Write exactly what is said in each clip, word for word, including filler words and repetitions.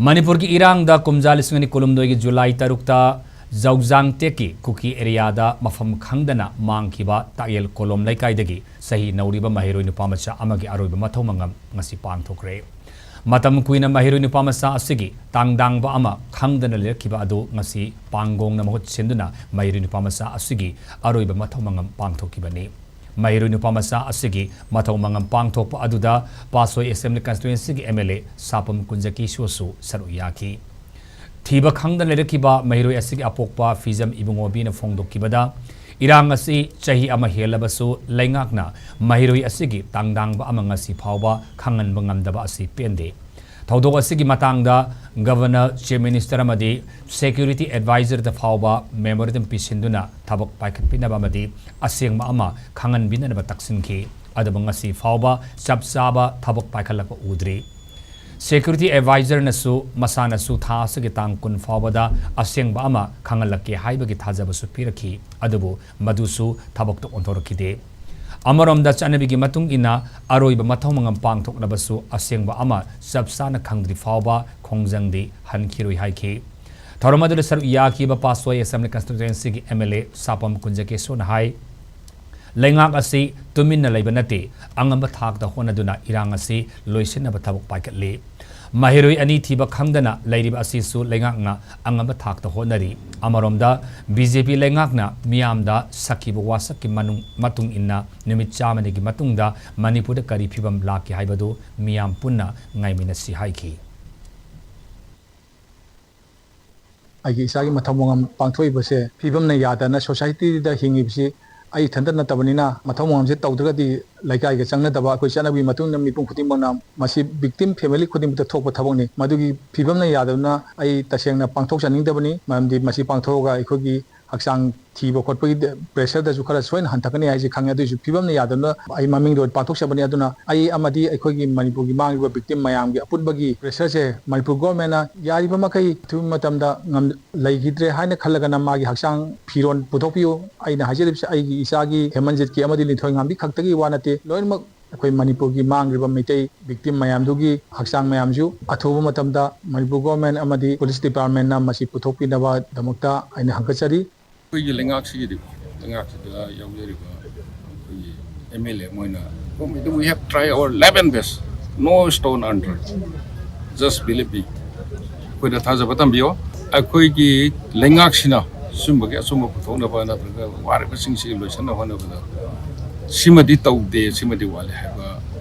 ꯃꯅꯤꯄꯨꯔꯒꯤ ꯏꯔꯥꯡꯗ ꯀꯨꯝꯖꯥ ꯂꯤꯁꯤꯡ ꯑꯅꯤ ꯀꯨꯟꯍꯨꯝꯗꯣꯏꯒꯤ ꯖꯨꯂꯥꯏ ꯇꯔꯨꯛꯇ ꯖꯧꯖꯥꯡ ꯇꯦꯛꯀꯤ ꯀꯨꯀꯤ ꯑꯦꯔꯤꯌꯥꯗ ꯃꯐꯝ ꯈꯪꯗꯅ ꯃꯥꯡꯈꯤꯕ ꯇꯥꯛꯌꯦꯜ ꯀꯣꯂꯣꯝ ꯂꯩꯀꯥꯏꯗꯒꯤ ꯆꯍꯤ ꯅꯧꯔꯤꯕ ꯃꯍꯩꯔꯣꯏ ꯅꯨꯄꯥꯃꯆꯥ ꯑꯃꯒꯤ ꯑꯔꯣꯏꯕ ꯃꯊꯧ ꯃꯉꯝ ꯉꯁꯤ ꯄꯥꯡꯊꯣꯛꯈ꯭ꯔꯦ꯫ ꯃꯇꯝ ꯀꯨꯏꯅ ꯃꯍꯩꯔꯣꯏ ꯅꯨꯄꯥꯃꯆꯥ ꯑꯁꯤꯒꯤ ꯇꯥꯡꯗꯥꯡꯕ ꯑꯃ ꯈꯪꯗꯅ ꯂꯩꯔꯛꯈꯤꯕ ꯑꯗꯨ ꯉꯁꯤ ꯄꯥꯡꯒꯣꯡꯅ ꯃꯍꯨꯠ ꯁꯤꯟꯗꯨꯅ ꯃꯍꯩꯔꯣꯏ ꯅꯨꯄꯥꯃꯆꯥ ꯑꯁꯤꯒꯤ ꯑꯔꯣꯏꯕ ꯃꯊꯧ ꯃꯉꯝ ꯄꯥꯡꯊꯣꯛꯈꯤꯕꯅꯤ꯫ ꯃꯍꯩꯔꯣꯏ ꯅꯨꯄꯥꯃꯆꯥ ꯑꯁꯤꯒꯤ ꯃꯊꯧ ꯃꯉꯝ ꯄꯥꯡꯊꯣꯛꯄ ꯑꯗꯨꯗ ꯄꯥꯠꯁꯣꯏ ꯑꯦꯁꯦꯝꯕ꯭ꯂꯤ ꯀꯟꯁꯇꯤꯇ꯭ꯋꯦꯟꯁꯤꯒꯤ ꯑꯦꯝ ꯑꯦꯜ ꯑꯦ ꯁꯥꯄꯝ ꯀꯨꯟꯖꯀꯤꯁꯣꯁꯨ ꯁꯔꯨꯛ ꯌꯥꯈꯤ꯫ ꯊꯤꯕ ꯈꯪꯗꯅ ꯂꯩꯔꯛꯈꯤꯕ ꯃꯍꯩꯔꯣꯏ ꯑꯁꯤꯒꯤ ꯑꯄꯣꯛꯄ ꯐꯤꯖꯝ ꯏꯕꯨꯡꯉꯣꯕꯤꯅ ꯐꯣꯡꯗꯣꯛꯈꯤꯕꯗ, ꯏꯔꯥꯡ ꯑꯁꯤ ꯆꯍꯤ ꯑꯃ ꯍꯦꯜꯂꯕꯁꯨ ꯂꯩꯉꯥꯛꯅ ꯃꯍꯩꯔꯣꯏ ꯑꯁꯤꯒꯤ ꯇꯥꯡꯗꯥꯡꯕ ꯑꯃ ꯉꯁꯤ ꯐꯥꯎꯕ ꯈꯪꯍꯟꯕ ꯉꯝꯗꯕ ꯑꯁꯤ ꯄꯦꯟꯗꯦ꯫ ꯊꯧꯗꯣꯛ ꯑꯁꯤꯒꯤ ꯃꯇꯥꯡꯗ ꯒꯚꯔꯅꯔ, ꯆꯤꯐ ꯃꯤꯅꯤꯁꯇꯔ ꯑꯃꯗꯤ ꯁꯦꯀ꯭ꯌꯨꯔꯤꯇꯤ ꯑꯦꯗꯚꯥꯏꯖꯔꯗ ꯐꯥꯎꯕ ꯃꯦꯃꯣꯔꯦꯟꯗꯝ ꯄꯤꯁꯤꯟꯗꯨꯅ ꯊꯕꯛ ꯄꯥꯏꯈꯠꯄꯤꯅꯕ ꯑꯃꯗꯤ ꯑꯁꯦꯡꯕ ꯑꯃ ꯈꯪꯍꯟꯕꯤꯅꯅꯕ ꯇꯛꯁꯤꯟꯈꯤ꯫ ꯑꯗꯨꯕꯨ ꯉꯁꯤ ꯐꯥꯎꯕ ꯆꯞ ꯆꯥꯕ ꯊꯕꯛ ꯄꯥꯏꯈꯠꯂꯛꯄ ꯎꯗ꯭ꯔꯤ꯫ ꯁꯦꯀ꯭ꯌꯨꯔꯤꯇꯤ ꯑꯦꯗꯚꯥꯏꯖꯔꯅꯁꯨ ꯃꯁꯥꯅꯁꯨ ꯊꯥ ꯑꯁꯤꯒꯤ ꯇꯥꯡ ꯀꯨꯟ ꯐꯥꯎꯕꯗ ꯑꯁꯦꯡꯕ ꯑꯃ ꯈꯪꯍꯜꯂꯛꯀꯦ ꯍꯥꯏꯕꯒꯤ ꯊꯥꯖꯕꯁꯨ ꯄꯤꯔꯛꯈꯤ, ꯑꯗꯨꯕꯨ ꯃꯗꯨꯁꯨ ꯊꯕꯛꯇ ꯑꯣꯟꯊꯣꯔꯛꯈꯤꯗꯦ꯫ ꯑꯃꯔꯣꯝꯗ ꯆꯠꯅꯕꯤꯒꯤ ꯃꯇꯨꯡ ꯏꯟꯅ ꯑꯔꯣꯏꯕ ꯃꯊꯧ ꯃꯉꯝ ꯄꯥꯡꯊꯣꯛꯂꯕꯁꯨ ꯑꯁꯦꯡꯕ ꯑꯃ ꯆꯞ ꯆꯥꯅ ꯈꯪꯗ꯭ꯔꯤ ꯐꯥꯎꯕ ꯈꯣꯡꯖꯪꯗꯤ ꯍꯟꯈꯤꯔꯣꯏ ꯍꯥꯏꯈꯤ꯫ ꯊꯧꯔꯝ ꯑꯗꯨꯗ ꯁꯔꯨꯛ ꯌꯥꯈꯤꯕ ꯄꯥꯠꯁꯣꯏ ꯑꯦꯁꯦꯝꯕ꯭ꯂꯤ ꯀꯟꯁꯇꯤꯇ꯭ꯋꯦꯟꯁꯤꯒꯤ ꯑꯦꯝ ꯑꯦꯜ ꯑꯦ ꯁꯥꯄꯝ ꯀꯨꯟꯖꯀꯦꯁꯣꯅ ꯍꯥꯏ, ꯂꯩꯉꯥꯛ ꯑꯁꯤ ꯇꯨꯃꯤꯟꯅ ꯂꯩꯕ ꯅꯠꯇꯦ, ꯑꯉꯝꯕ ꯊꯥꯛꯇ ꯍꯣꯠꯅꯗꯨꯅ ꯏꯔꯥꯡ ꯑꯁꯤ ꯂꯣꯏꯁꯤꯟꯅꯕ ꯊꯕꯛ ꯄꯥꯏꯈꯠꯂꯤ꯫ ꯃꯍꯩꯔꯣꯏ ꯑꯅꯤ ꯊꯤꯕ ꯈꯪꯗꯅ ꯂꯩꯔꯤꯕ ꯑꯁꯤꯁꯨ ꯂꯩꯉꯥꯛꯅ ꯑꯉꯝꯕ ꯊꯥꯛꯇ ꯍꯣꯠꯅꯔꯤ꯫ ꯑꯃꯔꯣꯝꯗ, ꯕꯤ ꯖꯦ ꯄꯤ ꯂꯩꯉꯥꯛꯅ ꯃꯤꯌꯥꯝꯗ ꯁꯛꯈꯤꯕ ꯋꯥꯁꯛꯀꯤ ꯃꯅꯨꯡ-, ꯃꯇꯨꯡ ꯏꯟꯅ ꯅꯨꯃꯤꯠ ꯆꯥꯝꯃꯅꯤꯒꯤ ꯃꯇꯨꯡꯗ ꯃꯅꯤꯄꯨꯔꯗ ꯀꯔꯤ ꯐꯤꯕꯝ ꯂꯥꯛꯀꯦ ꯍꯥꯏꯕꯗꯨ ꯃꯤꯌꯥꯝ ꯄꯨꯟꯅ ꯉꯥꯏꯃꯤꯟꯅꯁꯤ ꯍꯥꯏꯈꯤ꯫ ꯑꯩꯒꯤ ꯏꯆꯥꯒꯤ ꯃꯊꯧ ꯃꯉꯝ ꯄꯥꯡꯊꯣꯛꯏꯕꯁꯦ ꯐꯤꯕꯝꯅ ꯌꯥꯗꯅ ꯁꯣꯁꯥꯏꯇꯤꯗ ꯍꯤꯡꯉꯤꯕꯁꯤ ꯑꯩ ꯏꯊꯟꯇ ꯅꯠꯇꯕꯅꯤꯅ, ꯃꯊꯧ ꯃꯉꯝꯁꯦ ꯇꯧꯗ꯭ꯔꯒꯗꯤ ꯂꯩꯀꯥꯏꯒ ꯆꯪꯅꯗꯕ, ꯑꯩꯈꯣꯏ ꯆꯠꯅꯕꯤ ꯃꯇꯨꯡ ꯏꯟꯅ ꯃꯤꯄꯨꯝ ꯈꯨꯗꯤꯡꯃꯛꯅ ꯃꯁꯤ ꯕꯤꯛꯇꯤꯝ ꯐꯦꯃꯤꯂꯤ ꯈꯨꯗꯤꯡꯃꯛꯇ ꯊꯣꯛꯄ ꯊꯕꯛꯅꯤ꯫ ꯃꯗꯨꯒꯤ ꯐꯤꯕꯝꯅ ꯌꯥꯗꯕꯅ ꯑꯩ ꯇꯁꯦꯡꯅ ꯄꯥꯡꯊꯣꯛꯆꯅꯤꯡꯗꯕꯅꯤ, ꯃꯔꯝꯗꯤ ꯃꯁꯤ ꯄꯥꯡꯊꯣꯛꯑꯒ ꯑꯩꯈꯣꯏꯒꯤ ꯍꯛꯆꯥꯡ ꯊꯤꯕ ꯈꯣꯠꯄꯒꯤ ꯄ꯭ꯔꯦꯁꯔꯗꯁꯨ ꯈꯔ ꯁꯣꯏꯅ ꯍꯟꯊꯛꯀꯅꯤ ꯍꯥꯏꯁꯦ ꯈꯪꯉꯦ꯫ ꯑꯗꯨꯏꯁꯨ ꯐꯤꯕꯝꯅ ꯌꯥꯗꯕꯅ ꯑꯩ ꯃꯃꯤꯡꯗ ꯑꯣꯏꯅ ꯄꯥꯡꯊꯣꯛꯆꯕꯅꯤ꯫ ꯑꯗꯨꯅ ꯑꯩ ꯑꯃꯗꯤ ꯑꯩꯈꯣꯏꯒꯤ ꯃꯅꯤꯄꯨꯔꯒꯤ ꯃꯥꯡꯂꯤꯕ ꯕꯤꯛꯇꯤꯝ ꯃꯌꯥꯝꯒꯤ ꯑꯄꯨꯟꯕꯒꯤ ꯄ꯭ꯔꯦꯁꯔꯁꯦ ꯃꯅꯤꯄꯨꯔ ꯒꯣꯔꯃꯦꯟꯅ ꯌꯥꯔꯤꯕ ꯃꯈꯩ ꯑꯊꯨꯕ ꯃꯇꯝꯗ ꯉꯝ-, ꯂꯩꯈꯤꯗ꯭ꯔꯦ ꯍꯥꯏꯅ ꯈꯜꯂꯒꯅ ꯃꯥꯒꯤ ꯍꯛꯆꯥꯡ ꯐꯤꯔꯣꯜ ꯄꯨꯊꯣꯛꯄꯤꯌꯨ꯫ ꯑꯩꯅ ꯍꯥꯏꯖꯔꯤꯕꯁꯤ ꯑꯩꯒꯤ ꯏꯆꯥꯒꯤ ꯍꯦꯃꯟꯖꯤꯠꯀꯤ ꯑꯃꯗꯤ ꯂꯤꯟꯊꯣꯏꯉꯥꯝꯕꯤ ꯈꯛꯇꯒꯤ ꯋꯥ ꯅꯠꯇꯦ, ꯂꯣꯏꯅꯃꯛ ꯑꯩꯈꯣꯏ ꯃꯅꯤꯄꯨꯔꯒꯤ ꯃꯥꯡꯈ꯭ꯔꯤꯕ ꯃꯩꯇꯩ victim ꯃꯌꯥꯝꯗꯨꯒꯤ ꯍꯛꯆꯥꯡ ꯃꯌꯥꯝꯁꯨ ꯑꯊꯨꯕ ꯃꯇꯝꯗ ꯃꯅꯤꯄꯨꯔ government ꯑꯃꯗꯤ police department ꯅ ꯃꯁꯤ ꯄꯨꯊꯣꯛꯄꯤꯅꯕꯗꯃꯛꯇ ꯑꯩꯅ ꯍꯪꯒꯠꯆꯔꯤ꯫ ꯑꯩꯈꯣꯏꯒꯤ ꯂꯩꯉꯥꯛꯁꯤꯒꯤꯗꯤ, ꯂꯩꯉꯥꯛꯁꯤꯗ ꯌꯥꯎꯖꯔꯤꯕ ꯑꯩꯈꯣꯏꯒꯤ M L A ꯃꯣꯏꯅ, "We have tried our level best, no stone unturned, just believe me." ꯑꯩꯈꯣꯏꯗ ꯊꯥꯖꯕ ꯊꯝꯕꯤꯌꯣ꯫ ꯑꯩꯈꯣꯏꯒꯤ ꯂꯩꯉꯥꯛꯁꯤꯅ ꯁꯨꯝꯕꯒꯤ ꯑꯆꯨꯝꯕ ꯄꯨꯊꯣꯛꯅꯕ ꯅꯠꯇ꯭ꯔꯒ ꯋꯥꯔꯤꯕꯁꯤꯡꯁꯤ ꯂꯣꯏꯁꯤꯟꯅꯕ ꯍꯣꯠꯅꯕꯗ ꯁꯤꯃꯗꯤ ꯇꯧꯗꯦ, ꯁꯤꯃꯗꯤ ꯋꯥꯠꯂꯦ ꯍꯥꯏꯕ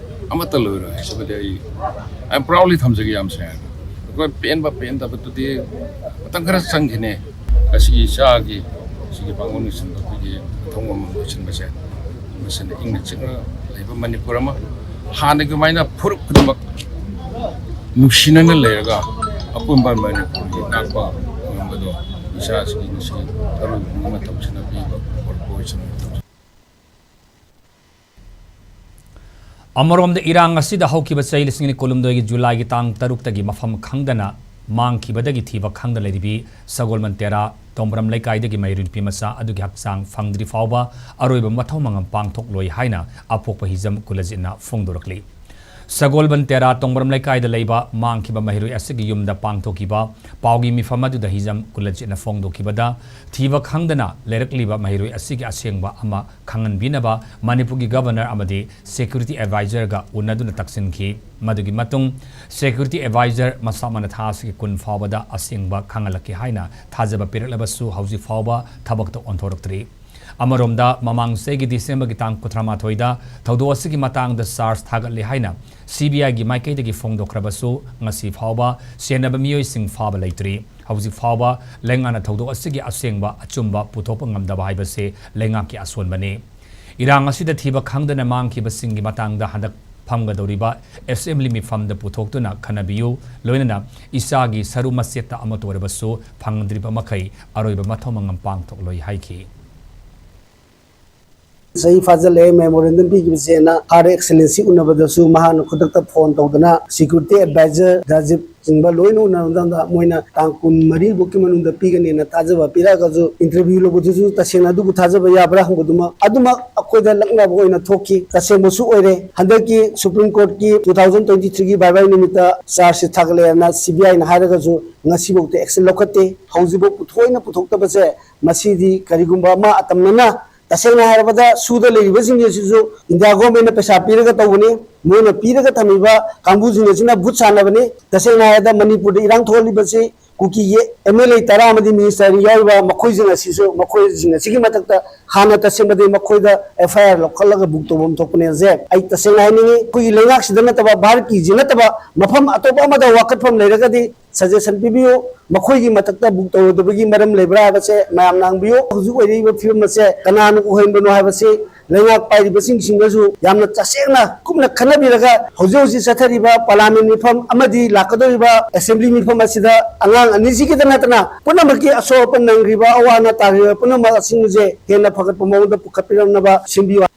ꯑꯃꯠꯇ ꯂꯩꯔꯣꯏ ꯍꯥꯏꯁꯤꯃꯗꯤ ꯑꯩ, I am proudly ꯊꯝꯖꯒꯦ ꯌꯥꯝ ꯁꯦꯡꯅ꯫ ꯑꯩꯈꯣꯏ ꯄꯦꯟꯕ ꯄꯦꯟꯗꯕꯗꯨꯗꯤ ꯃꯇꯝ ꯈꯔ ꯆꯪꯈꯤꯅꯤ꯫ ꯉꯁꯤꯒꯤ ꯏꯆꯥꯒꯤ, ꯁꯤꯒꯤ ꯕꯥꯃꯣꯟ ꯅꯤꯡꯁꯤꯡꯕ ꯑꯩꯈꯣꯏꯒꯤ ꯃꯊꯧ ꯃꯉꯝ ꯂꯣꯏꯁꯤꯟꯕꯁꯦ, ꯃꯁꯤꯅ ꯏꯪꯅ ꯆꯤꯛꯅ ꯂꯩꯕ ꯃꯅꯤꯄꯨꯔ ꯑꯃ, ꯍꯥꯟꯅꯒꯤ ꯑꯗꯨꯃꯥꯏꯅ ꯐꯨꯔꯨꯞ ꯈꯨꯗꯤꯡꯃꯛ ꯅꯨꯡꯁꯤꯅꯅ ꯂꯩꯔꯒ ꯑꯄꯨꯟꯕ ꯃꯅꯤꯄꯨꯔꯒꯤ ꯉꯥꯛꯄ ꯉꯝꯕꯗꯣ ꯏꯆꯥꯁꯤꯡꯒꯤ ꯉꯁꯤ ꯑꯔꯣꯏꯕ ꯃꯇꯝꯁꯤꯅ ꯄꯤꯕ ꯄꯣꯠ ꯂꯣꯏꯁꯤꯟꯕ ꯃꯇꯝꯁꯤꯅ꯫ ꯑꯃꯔꯣꯝꯗ ꯏꯔꯥꯡ ꯑꯁꯤꯗ ꯍꯧꯈꯤꯕ ꯆꯍꯤ ꯂꯤꯁꯤꯡ ꯑꯅꯤ ꯀꯨꯟꯍꯨꯝꯗꯣꯏꯒꯤ ꯖꯨꯂꯥꯏꯒꯤ ꯇꯥꯡ ꯇꯔꯨꯛꯇꯒꯤ ꯃꯐꯝ ꯈꯪꯗꯅ ꯃꯥꯡꯈꯤꯕꯗꯒꯤ ꯊꯤꯕ ꯈꯪꯗ ꯂꯩꯔꯤꯕꯤ ꯁꯒꯣꯜꯕꯟ ꯇꯦꯔꯥ ꯇꯣꯡꯕ꯭ꯔꯝ ꯂꯩꯀꯥꯏꯗꯒꯤ ꯃꯍꯩꯔꯣꯏ ꯅꯨꯄꯤ ꯃꯆꯥ ꯑꯗꯨꯒꯤ ꯍꯛꯆꯥꯡ ꯐꯪꯗ꯭ꯔꯤ ꯐꯥꯎꯕ ꯑꯔꯣꯏꯕ ꯃꯊꯧ ꯃꯉꯝ ꯄꯥꯡꯊꯣꯛꯂꯣꯏ ꯍꯥꯏꯅ ꯑꯄꯣꯛꯄ ꯍꯤꯖꯝ ꯀꯨꯂꯖꯤꯠꯅ ꯐꯣꯡꯗꯣꯔꯛꯂꯤ꯫ ꯁꯒꯣꯜꯕꯟ ꯇꯦꯔꯥ ꯇꯣꯡꯕ꯭ꯔꯝ ꯂꯩꯀꯥꯏꯗ ꯂꯩꯕ ꯃꯥꯡꯈꯤꯕ ꯃꯍꯩꯔꯣꯏ ꯑꯁꯤꯒꯤ ꯌꯨꯝꯗ ꯄꯥꯡꯊꯣꯛꯈꯤꯕ ꯄꯥꯎꯒꯤ ꯃꯤꯐꯝ ꯑꯗꯨꯗ ꯍꯤꯖꯝ ꯀꯨꯂꯖꯤꯠꯅ ꯐꯣꯡꯗꯣꯛꯈꯤꯕꯗ, ꯊꯤꯕ ꯈꯪꯗꯅ ꯂꯩꯔꯛꯂꯤꯕ ꯃꯍꯩꯔꯣꯏ ꯑꯁꯤꯒꯤ ꯑꯁꯦꯡꯕ ꯑꯃ ꯈꯪꯍꯟꯕꯤꯅꯕ ꯃꯅꯤꯄꯨꯔꯒꯤ Governor ꯑꯃꯗꯤ Security Advisor ꯒ ꯎꯅꯗꯨꯅ ꯇꯛꯁꯤꯟꯈꯤ꯫ ꯃꯗꯨꯒꯤ ꯃꯇꯨꯡ Security Advisor ꯃꯁꯥꯃꯛꯅ ꯊꯥ ꯑꯁꯤꯒꯤ ꯀꯨꯟ ꯐꯥꯎꯕꯗ ꯑꯁꯦꯡꯕ ꯈꯪꯍꯜꯂꯛꯈꯤ ꯍꯥꯏꯅ ꯊꯥꯖꯕ ꯄꯤꯔꯛꯂꯕꯁꯨ ꯍꯧꯖꯤꯛ ꯐꯥꯎꯕ ꯊꯕꯛꯇ ꯑꯣꯟꯊꯣꯔꯛꯇ꯭ꯔꯤ꯫ ꯑꯃꯔꯣꯝꯗ, ꯃꯃꯥꯡ ꯆꯍꯤꯒꯤ ꯗꯤꯁꯦꯝꯕꯔꯒꯤ ꯇꯥꯡ ꯀꯨꯟꯊ꯭ꯔꯥ ꯃꯥꯊꯣꯏꯗ ꯊꯧꯗꯣꯛ ꯑꯁꯤꯒꯤ ꯃꯇꯥꯡꯗ charge ꯊꯥꯒꯠꯂꯤ ꯍꯥꯏꯅ C B I ꯒꯤ ꯃꯥꯏꯀꯩꯗꯒꯤ ꯐꯣꯡꯗꯣꯛꯈ꯭ꯔꯕꯁꯨ, ꯉꯁꯤ ꯐꯥꯎꯕ ꯁꯦꯟꯅꯕ ꯃꯤꯑꯣꯏꯁꯤꯡ ꯐꯥꯕ ꯂꯩꯇ꯭ꯔꯤ꯫ ꯍꯧꯖꯤꯛ ꯐꯥꯎꯕ ꯂꯩꯉꯥꯛꯅ ꯊꯧꯗꯣꯛ ꯑꯁꯤꯒꯤ ꯑꯁꯦꯡꯕ ꯑꯆꯨꯝꯕ ꯄꯨꯊꯣꯛꯄ ꯉꯝꯗꯕ ꯍꯥꯏꯕꯁꯤ ꯂꯩꯉꯥꯛꯀꯤ ꯑꯁꯣꯟꯕꯅꯤ꯫ ꯏꯔꯥꯡ ꯑꯁꯤꯗ ꯊꯤꯕ ꯈꯪꯗꯅ ꯃꯥꯡꯈꯤꯕꯁꯤꯡꯒꯤ ꯃꯇꯥꯡꯗ ꯍꯟꯗꯛ ꯐꯝꯒꯗꯧꯔꯤꯕ Assembly ꯃꯤꯐꯝꯗ ꯄꯨꯊꯣꯛꯇꯨꯅ ꯈꯟꯅꯕꯤꯌꯨ, ꯂꯣꯏꯅꯅ ꯏꯆꯥꯒꯤ ꯁꯔꯨ ꯃꯆꯦꯠꯇ ꯑꯃꯠꯇ ꯑꯣꯏꯔꯕꯁꯨ ꯐꯪꯗ꯭ꯔꯤꯕ ꯃꯈꯩ ꯑꯔꯣꯏꯕ ꯃꯊꯧ ꯃꯉꯝ ꯄꯥꯡꯊꯣꯛꯂꯣꯏ ꯍꯥꯏꯈꯤ꯫ ꯆꯍꯤ ꯐꯥꯖꯤꯜꯂꯛꯑꯦ ꯃꯦꯃꯣꯔꯦꯟꯗꯝ ꯄꯤꯈꯤꯕꯁꯦꯅ ꯍꯥꯏꯔꯦ꯫ ꯑꯦꯛꯁꯦꯂꯦꯟꯁꯤ ꯎꯅꯕꯗꯁꯨ ꯃꯍꯥꯛꯅ ꯈꯨꯗꯛꯇ ꯐꯣꯟ ꯇꯧꯗꯅ ꯁꯦꯀ꯭ꯌꯨꯔꯤꯇꯤ ꯑꯦꯗꯚꯥꯏꯖꯔ ꯔꯥꯖꯤꯕ ꯆꯤꯡꯕ ꯂꯣꯏꯅ ꯎꯅꯔꯕ ꯃꯇꯝꯗ ꯃꯣꯏꯅ ꯇꯥꯡ ꯀꯨꯟ ꯃꯔꯤ ꯐꯥꯎꯒꯤ ꯃꯅꯨꯡꯗ ꯄꯤꯒꯅꯦꯅ ꯊꯥꯖꯕ ꯄꯤꯔꯛꯑꯒꯁꯨ, ꯏꯟꯇꯔꯚ꯭ꯌꯨ ꯂꯧꯕꯗꯨꯁꯨ ꯇꯁꯦꯡꯅ ꯑꯗꯨꯕꯨ ꯊꯥꯖꯕ ꯌꯥꯕ꯭ꯔꯥ ꯍꯪꯕꯗꯨꯃꯛ ꯑꯗꯨꯃꯛ ꯑꯩꯈꯣꯏꯗ ꯂꯛꯅꯕ ꯑꯣꯏꯅ ꯊꯣꯛꯈꯤ꯫ ꯇꯁꯦꯡꯕꯁꯨ ꯑꯣꯏꯔꯦ꯫ ꯍꯟꯗꯛꯀꯤ ꯁꯨꯄ꯭ꯔꯤꯝ ꯀꯣꯔꯠꯀꯤ ꯇꯨ ꯊꯥꯎꯖꯟ ꯇ꯭ꯋꯦꯟꯇꯤ ꯊ꯭ꯔꯤꯒꯤ ꯕꯥꯏ ꯕꯥꯏ ꯅꯨꯃꯤꯠꯇ ꯆꯥꯔꯖꯁꯤꯠ ꯊꯥꯒꯠꯂꯦꯅ ꯁꯤ ꯕꯤ ꯑꯥꯏꯅ ꯍꯥꯏꯔꯒꯁꯨ ꯉꯁꯤꯐꯥꯎꯗ ꯑꯦꯛꯁꯟ ꯂꯧꯈꯠꯇꯦ꯫ ꯍꯧꯖꯤꯛꯐꯥꯎ ꯄꯨꯊꯣꯛ ꯑꯣꯏꯅ ꯄꯨꯊꯣꯛꯇꯕꯁꯦ ꯃꯁꯤꯗꯤ ꯀꯔꯤꯒꯨꯝꯕ ꯑꯃ ꯑꯇꯝꯅꯅ, ꯇꯁꯦꯡꯅ ꯍꯥꯏꯔꯕꯗ, ꯁꯨꯗ ꯂꯩꯔꯤꯕꯁꯤꯡ ꯑꯁꯤꯁꯨ ꯏꯟꯗꯤꯌꯥ ꯒꯣꯔꯃꯦꯟꯅ ꯄꯩꯁꯥ ꯄꯤꯔꯒ ꯇꯧꯕꯅꯤ꯫ ꯃꯣꯏꯅ ꯄꯤꯔꯒ ꯊꯝꯃꯤꯕ ꯀꯥꯡꯕꯨꯁꯤꯡ ꯑꯁꯤꯅ ꯚꯨꯠ ꯁꯥꯟꯅꯕꯅꯤ꯫ ꯇꯁꯦꯡꯅ ꯍꯥꯏꯔꯕꯗ, ꯃꯅꯤꯄꯨꯔꯗ ꯏꯔꯥꯡ ꯊꯣꯛꯍꯜꯂꯤꯕꯁꯤ ꯀꯨꯀꯤꯒꯤ ꯑꯦꯝ ꯑꯦꯜ ꯑꯦ ꯇꯔꯥ ꯑꯃꯗꯤ ꯃꯤꯅꯤꯁꯇꯔ ꯌꯥꯎꯔꯤꯕ ꯃꯈꯣꯏꯁꯤꯡ ꯑꯁꯤꯁꯨ, ꯃꯈꯣꯏꯁꯤꯡ ꯑꯁꯤꯒꯤ ꯃꯊꯛꯇ ꯍꯥꯟꯅ ꯇꯁꯦꯡꯕꯗꯤ ꯃꯈꯣꯏꯗ ꯑꯦꯐ ꯑꯥꯏ ꯑꯥꯔ ꯂꯧꯈꯠꯂꯒ ꯕꯨꯛ ꯇꯧꯐꯝ ꯊꯣꯛꯄꯅꯦ ꯍꯥꯏꯁꯦ꯫ ꯑꯩ ꯇꯁꯦꯡꯅ ꯍꯥꯏꯅꯤꯡꯉꯤ, ꯑꯩꯈꯣꯏꯒꯤ ꯂꯩꯉꯥꯛꯁꯤꯗ ꯅꯠꯇꯕ, ꯚꯥꯔꯠꯀꯤꯁꯤ ꯅꯠꯇꯕ ꯃꯐꯝ ꯑꯇꯣꯞꯄ ꯑꯃꯗ ꯋꯥꯀꯠꯐꯝ ꯂꯩꯔꯒꯗꯤ ꯁꯖꯦꯁꯟ ꯄꯤꯕꯤꯌꯨ꯫ ꯃꯈꯣꯏꯒꯤ ꯃꯊꯛꯇ ꯕꯨꯛ ꯇꯧꯔꯣꯏꯗꯕꯒꯤ ꯃꯔꯝ ꯂꯩꯕ꯭ꯔꯥ ꯍꯥꯏꯕꯁꯦ ꯃꯌꯥꯝꯅ ꯍꯪꯕꯤꯌꯨ꯫ ꯍꯧꯖꯤꯛ ꯑꯣꯏꯔꯛꯏꯕ ꯐꯤꯕꯝ ꯑꯁꯦ ꯀꯅꯥꯅ ꯑꯣꯏꯍꯟꯕꯅꯣ ꯍꯥꯏꯕꯁꯤ ꯂꯩꯉꯥꯛ ꯄꯥꯏꯔꯤꯕꯁꯤꯡꯁꯤꯡꯅꯁꯨ ꯌꯥꯝꯅ ꯇꯁꯦꯡꯅ ꯀꯨꯞꯅ ꯈꯟꯅꯕꯤꯔꯒ, ꯍꯧꯖꯤꯛ ꯍꯧꯖꯤꯛ ꯆꯠꯊꯔꯤꯕ ꯄꯥꯔꯂꯥꯃꯦꯟ ꯃꯤꯐꯝ ꯑꯃꯗꯤ ꯂꯥꯛꯀꯗꯧꯔꯤꯕ ꯑꯦꯁꯦꯝꯕ꯭ꯂꯤ ꯃꯤꯐꯝ ꯑꯁꯤꯗ ꯑꯉꯥꯡ ꯑꯅꯤꯁꯤꯒꯤꯗ ꯅꯠꯇꯅ ꯄꯨꯝꯅꯃꯛꯀꯤ ꯑꯁꯣꯛ ꯑꯄꯟ ꯅꯪꯈ꯭ꯔꯤꯕ, ꯑꯋꯥ ꯑꯅꯥ ꯇꯥꯈ꯭ꯔꯤꯕ ꯄꯨꯝꯅꯃꯛ ꯑꯁꯤꯡꯁꯦ ꯍꯦꯟꯅ ꯐꯒꯠꯄ ꯃꯑꯣꯡꯗ ꯄꯨꯈꯠꯄꯤꯔꯛꯅꯕ ꯁꯤꯟꯕꯤꯌꯨ꯫